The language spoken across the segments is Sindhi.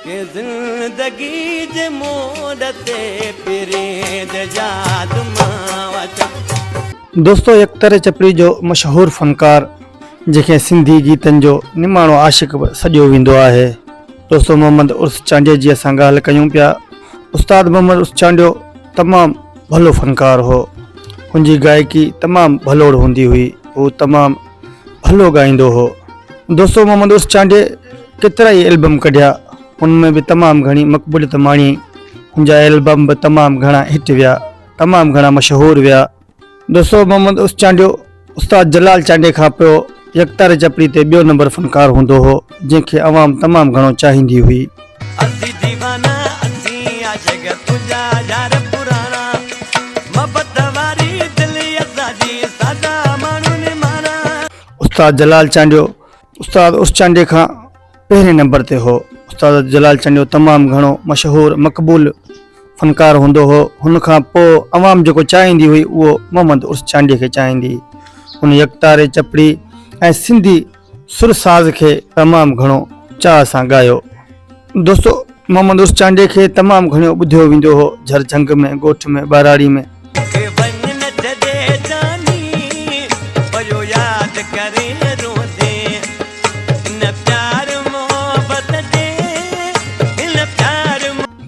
ڪي زندگي جي موڙ تي پرين جي ياد مان اچان. دوستو يڪتاري چپڙي جو مشهور فنڪار جنهن کي سنڌي گيتن جو نماڻو عاشق به سڏيو ويندو آهي دوستو محمد عرس چانڊيي جي اسان ڳالهه ڪيون پيا استاد محمد عرس چانڊيو تمام ڀلو فنڪار هو هن جي گائڪي تمام ڀلوڙ هوندي هئي هو تمام ڀلو ڳائيندو هو. دوستو محمد عرس چانڊيي ڪيترائي البم ڪڍيا ان ۾ به تمام گهڻي مقبوليت ماڻي هن جا البم به تمام گهڻا هٽ ويا تمام گهڻا مشهور ويا. دوستو محمد عرس چانڊيو استاد جلال چانڊيي کان پوء يڪتاري چپڙي تي ٻيو نمبر فنڪار هوندو هو جنهن کي عوام تمام گهڻو چاهيندي هئي. اسين ديوانا اسين عاشق تنهنجا يار پراڻا محبت واري دل اسان جي سادا ماڻهو نماڻا. استاد جلال چانڊيو استاد عرس چانڊيي کان پهرين نمبر تي هو. استاد جلال چانڊيو تمام گهڻو مشهور مقبول فنڪار هوندو هو. هن کان پوء عوام جيڪو چاهيندي هئي اهو محمد عرس چانڊيي کي چاهيندي. هن يڪتاري چپڙي ۽ سنڌي سر ساز کي تمام گهڻو چاهه سان ڳايو. دوستو محمد عرس چانڊيي کي تمام گهڻيو ٻڌيو ويندو هو جھر جھنگ ۾ ڳوٺ ۾ ٻهراڙي ۾. مونکي وڃ نه ڇڏي جاني پيو ياد ڪرين روئندين ان پيار محبت جي ان پيار.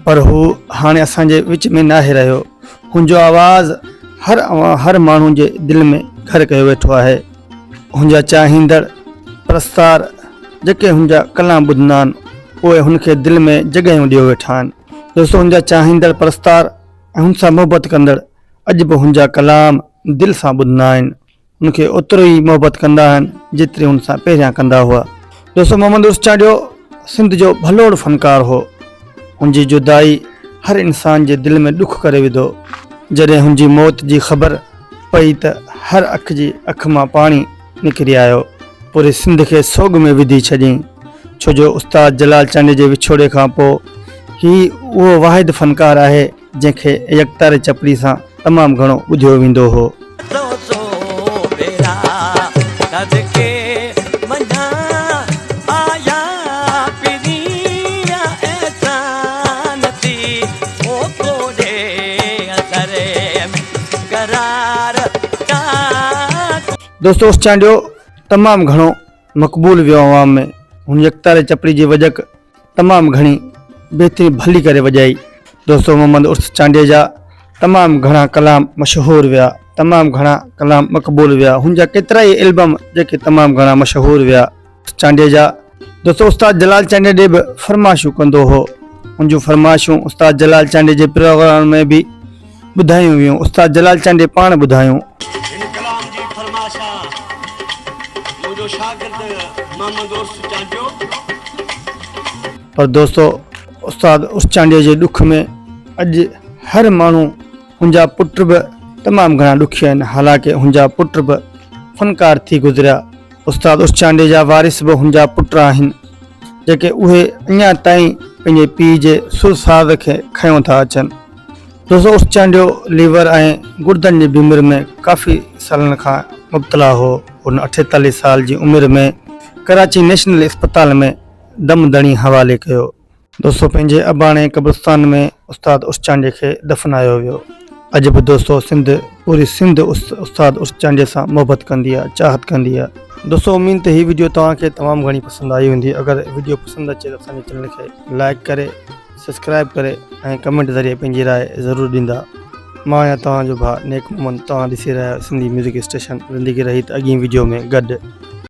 پر هو هاڻي اسان جي وچ ۾ ناهي رهيو. هن جو آواز هر هر ماڻهو جي دل ۾ گهر ڪيو ويٺو آهي. هن جا چاهيندڙ پرستار جيڪي هن جا ڪلام ٻڌندا آهن اهي هن کي دل ۾ جڳهيون ڏيو ويٺا آهن. دوستو هن جا چاهيندڙ پرستار ۽ هن سان محبت ڪندڙ اڄ به هن جا ڪلام دل سان ٻڌندا آهن. هن کي اوترو ئي محبت ڪندا آهن جيتري هن سان پهريان ڪندا هئا. دوستو محمد عرس چانڊيو سنڌ جو ڀلوڙ فنڪار هو. هن جي جدائي هر انسان جي دل ۾ ڏک ڪري وڌو. جڏهن هن جي موت جي خبر پئي ته هر اک جي اک مان پاڻي نڪري آيو. پوري سنڌ کي سوڳ ۾ وڌي ڇڏيائين. ڇو جو استاد جلال چانڊيي جي وڇوڙي کان پوء هي اهو واحد فنڪار آهي جنهن کي يڪتاري چپڙي سان تمام گهڻو ٻڌيو ويندو هو. سو سو ڀيرا صدقي منجهان آيا پرين احسان ٿي او ڪوڏي اثر ۾ قرار ڪا. دوستو اس چانڊيو تمام گهڻو مقبول ويو عوام ۾ هن يڪتاري چپڙي جي وڄڪ تمام گهڻي بهترين ڀلي ڪري وڄائي. دوستو محمد عرس چانڊيي جا تمام گهڻا ڪلام مشهور ويا تمام گهڻا ڪلام مقبول ويا هن جا ڪيترائي البم جيڪي تمام گهڻا مشهور ويا چانڊيي جا دوستو استاد جلال چانڊيي ڏي به فرمائشون ڪندو هو هن جون فرمائشون استاد جلال چانڊيي جي پروگرام ۾ به ٻڌايون ويون استاد جلال چانڊيي پاڻ ٻڌايون. هن ڪلام جي فرمائش آ منهنجو شاگرد محمد عرس چانڊيو. پر دوستو استاد عرس چانڊيي جي ڏک ۾ اڄ هر ماڻهو هن جا پٽ به تمام گهڻا ڏکي آهن حالانڪه هن جا پٽ به فنڪار ٿي گذريا استاد عرس چانڊيي جا وارث به هن جا پٽ آهن جيڪي اهي اڃا تائين پنهنجي پيء جي سر ساز کي کنيو ٿا اچن. دوستو عرس چانڊيو ليور ۽ گردن جي بيمري ۾ ڪافي سالن کان مبتلا هو. هن 48 سال جي عمر ۾ ڪراچي نيشنل اسپتال ۾ دم ڌڻي حوالي ڪيو. دوستو پنهنجي اباڻي قبرستان ۾ استاد عرس چانڊيي کي دفنايو ويو. اڄ به دوستو سنڌ پوري سنڌ استاد عرس چانڊيي سان محبت ڪندي آ چاهت ڪندي آ. دوستو اميد ته هي وڊيو توهان کي تمام گهڻي پسند آئي هوندي اگر وڊيو پسند اچي ته اسان جي چينل کي لائڪ ڪري سبسڪرائب ڪري ۽ ڪمينٽ ذريعي پنهنجي راء ضرور ڏيندا مان آهيان توهان جو ڀاء نيڪ محمد توهان ڏسي رهيا آهيو سنڌي ميوزڪ اسٽيشن زندگي رهي ته اڳين وڊيو ۾ گڏ.